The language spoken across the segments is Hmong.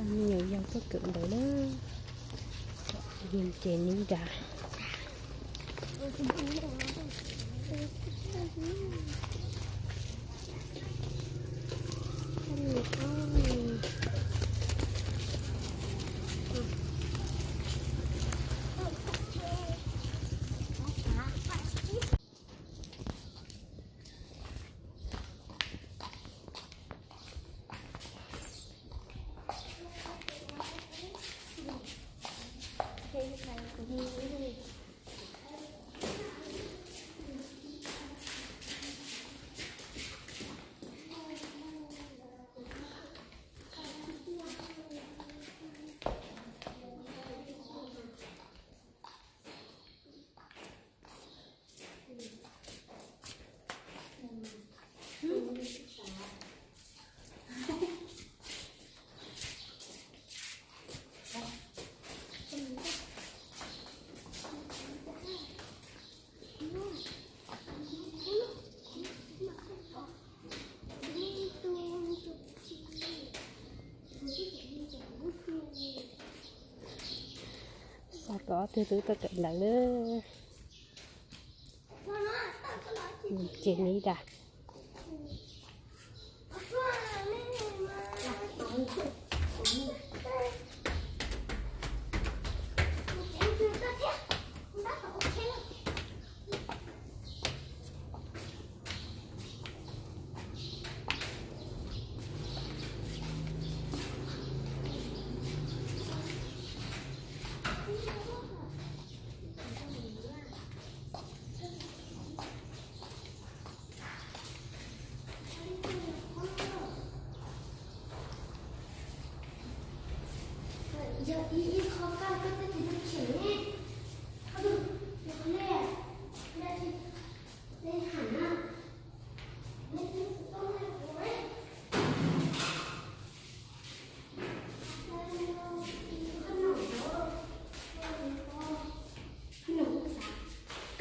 Me nyuam yaus tuaj kawm ntawv na, ces neb nra. Xav kom ob tug tub tuaj kawm ntawv na. Ces neb nra.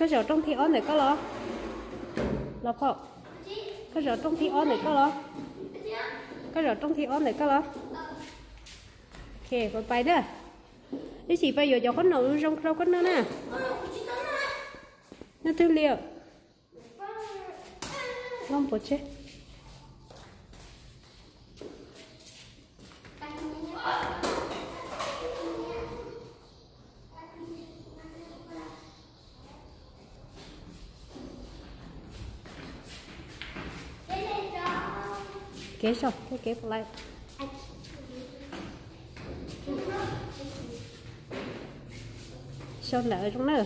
Koj zaum rooj thib ob ntawm koj los? Los phom. Koj zaum rooj thib ob ntawm koj los? Koj zaum rooj thib ob ntawm koj los? Ok, pais pais na. Ib sim pais yuav cov qhob noom zoo rau koj noj na. Noj twg li? Loj npaum tseg. Kev sau, kev kev pom lais. Sau ntawv zoo na.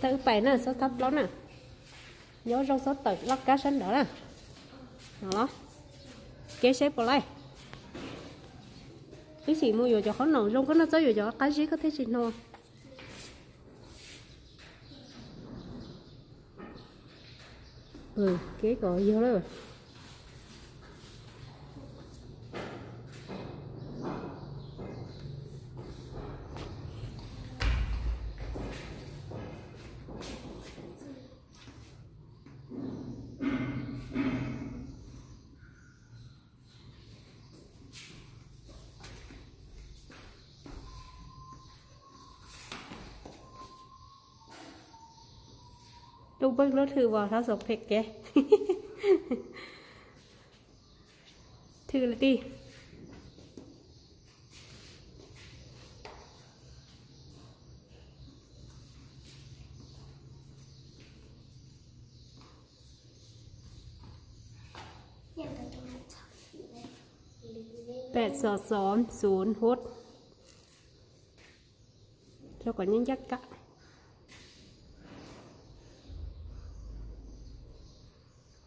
Tawm wb pais na, xab thab plaub na. Nyob zoo xab tawm loj kab sab nraud na. No los, kev saib pom lais. Ib sim mus yuav cov qhob noom zoo koj noj, txhob yuav cov qab zib koj thiaj tsis hnov. Kev kom yog lawm. Tus peb lub thwm vas hlob xov phem kev. Thwm li tij. Pem xov xov xun hub. Rau kom nyob ncaj kam.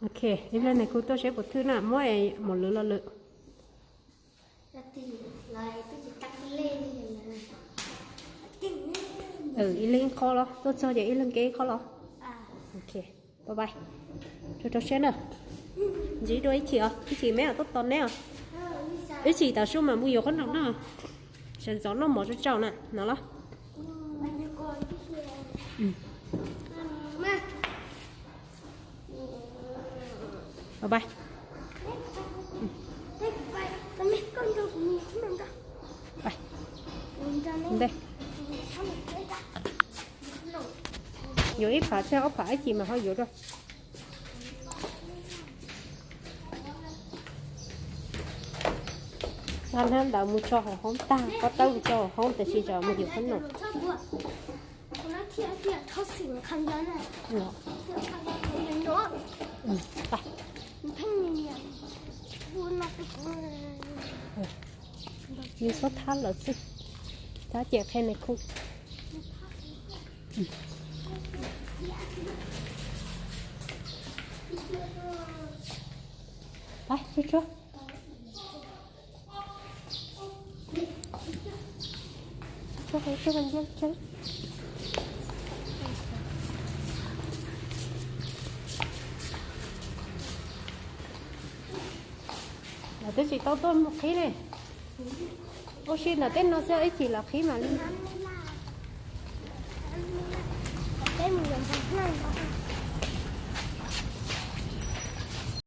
Ok, ib leeg ne kuv tuaj seb puas thwj na, muab mos lwm lo lwm. Ib leeg ib qho los, tuaj txog ces ib leeg kev ib qho los. Ok, bye bye. Rau rau siab na. Ntsib dua ib chim os, ib chim me os, tuaj tos neb os. Ib chim tav su mam mus yuav qhob noom no. Sawv ntxov noj mov tsau tsau na, no los. Bye bye. Ntej, yuav ib phav thiab ob phav ib chim mas ho yuav dua. Nqa hnab ntawd mus tso hauv hoob tag, kob tawb mus tso hauv hoob, tam sim no mus yuav qhob noom. Yus xub thab lawm xwb, thab ces qhia nws khu. Pab, tsuag tsuag. Lawv twb tsis tau tuaj mus qhib li. Ua si ntawm tej no xwb, ib chim los qhib mam li.